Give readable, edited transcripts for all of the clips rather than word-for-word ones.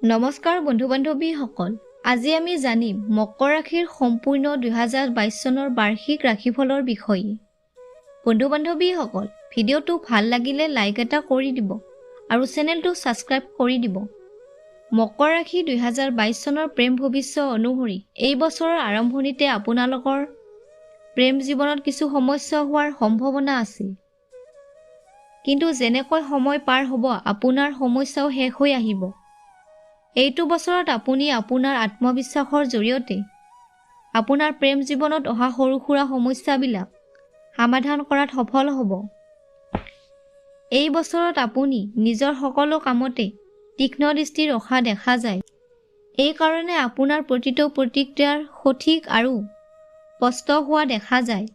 নমস্কাৰ বন্ধু বান্ধৱীসকল, আজি আমি জানিম মকৰ ৰাশিৰ সম্পূৰ্ণ 2022 চনৰ বাৰ্ষিক ৰাশিফলৰ বিষয়ে। বন্ধু বান্ধৱীসকল, ভিডিঅ'টো ভাল লাগিলে লাইক এটা কৰি দিব আৰু চেনেলটো ছাবস্ক্ৰাইব কৰি দিব। মকৰ ৰাশি 2022 চনৰ প্ৰেম ভৱিষ্য অনুসৰি এই বছৰৰ আৰম্ভণিতে আপোনালোকৰ প্ৰেম জীৱনত কিছু সমস্যা হোৱাৰ সম্ভাৱনা আছে। কিন্তু যেনেকৈ সময় পাৰ হ'ব, আপোনাৰ সমস্যাও শেষ হৈ আহিব। এইটো বছৰত আপুনি আপোনাৰ আত্মবিশ্বাসৰ জৰিয়তে আপোনাৰ প্ৰেম জীৱনত অহা সৰু সুৰা সমস্যাবিলাক সমাধান কৰাত সফল হ'ব। এই বছৰত আপুনি নিজৰ সকলো কামতে তীক্ষ্ণ দৃষ্টি ৰখা দেখা যায়। এই কাৰণে আপোনাৰ প্ৰতিটো প্ৰতিক্ৰিয়াৰ সঠিক আৰু স্পষ্ট হোৱা দেখা যায়।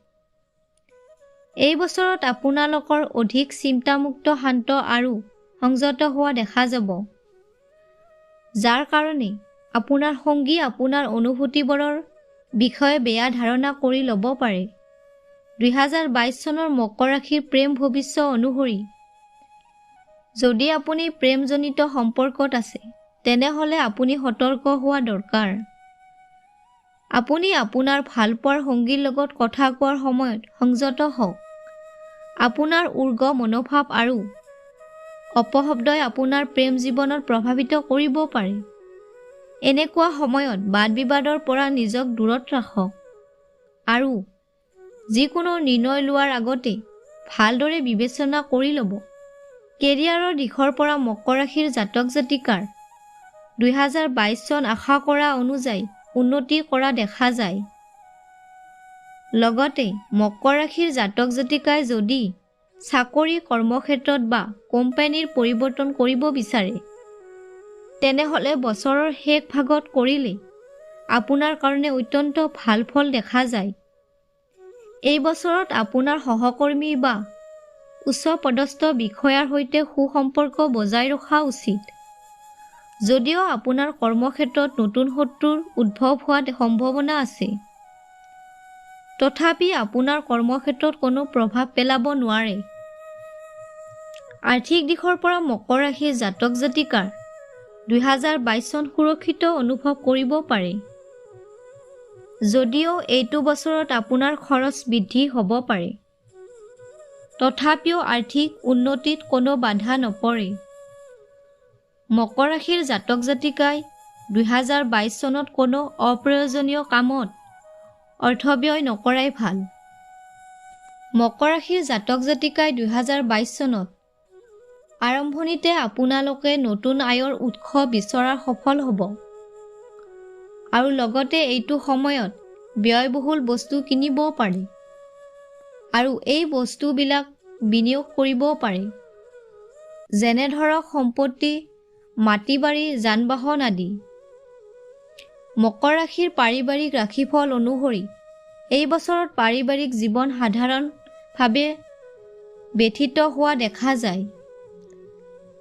এই বছৰত আপোনালোকৰ অধিক চিন্তামুক্ত, শান্ত আৰু সংযত হোৱা দেখা যাব, যাৰ কাৰণে আপোনাৰ সংগী আপোনাৰ অনুভূতিবোৰৰ বিষয়ে বেয়া ধাৰণা কৰি ল'ব পাৰে। 2022 চনৰ মকৰ ৰাশিৰ প্ৰেম ভৱিষ্য অনুসৰি যদি আপুনি প্ৰেমজনিত সম্পৰ্কত আছে, তেনেহ'লে আপুনি সতৰ্ক হোৱা দৰকাৰ। আপুনি আপোনাৰ ভালপোৱাৰ সংগীৰ লগত কথা কোৱাৰ সময়ত সংযত হওক। আপোনাৰ উগ্ৰ মনোভাৱ আৰু অপশব্দই আপোনাৰ প্ৰেম জীৱনত প্ৰভাৱিত কৰিব পাৰে। এনেকুৱা সময়ত বাদ বিবাদৰ পৰা নিজক দূৰত ৰাখক আৰু যিকোনো নিৰ্ণয় লোৱাৰ আগতে ভালদৰে বিবেচনা কৰি ল'ব। কেৰিয়াৰৰ দিশৰ পৰা মকৰ ৰাশিৰ জাতক জাতিকাৰ 2022 চন আশা কৰা অনুযায়ী উন্নতি কৰা দেখা যায়। লগতে মকৰ ৰাশিৰ জাতক জাতিকাই যদি চাকৰি, কৰ্মক্ষেত্ৰত বা কোম্পানীৰ পৰিৱৰ্তন কৰিব বিচাৰে, তেনেহ'লে বছৰৰ শেষ ভাগত কৰিলে আপোনাৰ কাৰণে অত্যন্ত ভাল ফল দেখা যায়। এই বছৰত আপোনাৰ সহকৰ্মী বা উচ্চ পদস্থ বিষয়াৰ সৈতে সুসম্পৰ্ক বজাই ৰখা উচিত। যদিও আপোনাৰ কৰ্মক্ষেত্ৰত নতুন শত্ৰুৰ উদ্ভৱ হোৱাৰ সম্ভাৱনা আছে, তথাপি আপোনাৰ কৰ্মক্ষেত্ৰত কোনো প্ৰভাৱ পেলাব নোৱাৰে। আৰ্থিক দিশৰ পৰা মকৰ ৰাশিৰ জাতক জাতিকাৰ 2022 চন সুৰক্ষিত অনুভৱ কৰিব পাৰে। যদিও এইটো বছৰত আপোনাৰ খৰচ বৃদ্ধি হ'ব পাৰে, তথাপিও আৰ্থিক উন্নতিত কোনো বাধা নপৰে। মকৰ ৰাশিৰ জাতক জাতিকাই 2022 চনত কোনো অপ্ৰয়োজনীয় কামত অৰ্থব্যয় নকৰাই ভাল। মকৰ ৰাশিৰ জাতক জাতিকাই 2022 চনত আৰম্ভণিতে আপোনালোকে নতুন আয়ৰ উৎস বিচৰাৰ সফল হ'ব আৰু লগতে এইটো সময়ত ব্যয়বহুল বস্তু কিনিবও পাৰে আৰু এই বস্তুবিলাক বিনিয়োগ কৰিবও পাৰে, যেনে ধৰক সম্পত্তি, মাটি বাৰী, যান বাহন আদি। মকৰ ৰাশিৰ পাৰিবাৰিক ৰাশিফল অনুসৰি এই বছৰত পাৰিবাৰিক জীৱন সাধাৰণভাৱে ব্যথিত হোৱা দেখা যায়,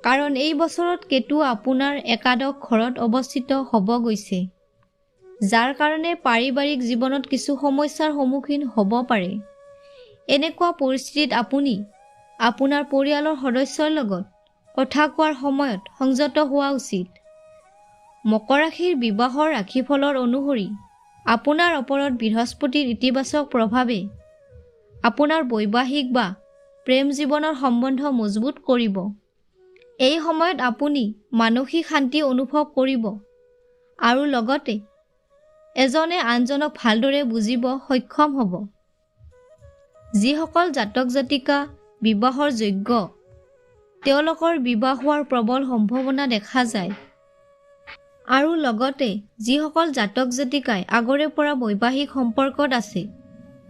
কাৰণ এই বছৰত কেতু আপোনাৰ একাদশ ঘৰত অৱস্থিত হ'ব গৈছে, যাৰ কাৰণে পাৰিবাৰিক জীৱনত কিছু সমস্যাৰ সন্মুখীন হ'ব পাৰে। এনেকুৱা পৰিস্থিতিত আপুনি আপোনাৰ পৰিয়ালৰ সদস্যৰ লগত কথা কোৱাৰ সময়ত সংযত হোৱা উচিত। মকৰ ৰাশিৰ বিবাহৰ ৰাশিফলৰ অনুসৰি আপোনাৰ ওপৰত বৃহস্পতিৰ ইতিবাচক প্ৰভাৱে আপোনাৰ বৈবাহিক বা প্ৰেম জীৱনৰ সম্বন্ধ মজবুত কৰিব। এই সময়ত আপুনি মানসিক শান্তি অনুভৱ কৰিব আৰু লগতে এজনে আনজনক ভালদৰে বুজিব সক্ষম হ'ব। যিসকল জাতক জাতিকা বিবাহৰ যোগ্য, তেওঁলোকৰ বিবাহ হোৱাৰ প্ৰবল সম্ভাৱনা দেখা যায়। আৰু লগতে যিসকল জাতক জাতিকাই আগৰে পৰা বৈবাহিক সম্পৰ্কত আছে,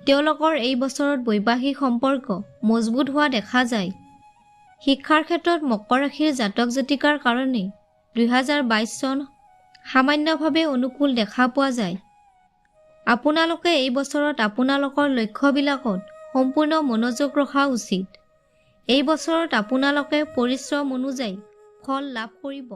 তেওঁলোকৰ এই বছৰত বৈবাহিক সম্পৰ্ক মজবুত হোৱা দেখা যায়। শিক্ষাৰ ক্ষেত্ৰত মকৰ ৰাশিৰ জাতক জাতিকাৰ কাৰণে 2022 চন সামান্যভাৱে অনুকূল দেখা পোৱা যায়। আপোনালোকে এই বছৰত আপোনালোকৰ লক্ষ্যবিলাকত সম্পূৰ্ণ মনোযোগ ৰখা উচিত। এই বছৰত আপোনালোকে পৰিশ্ৰম অনুযায়ী ফল লাভ কৰিব।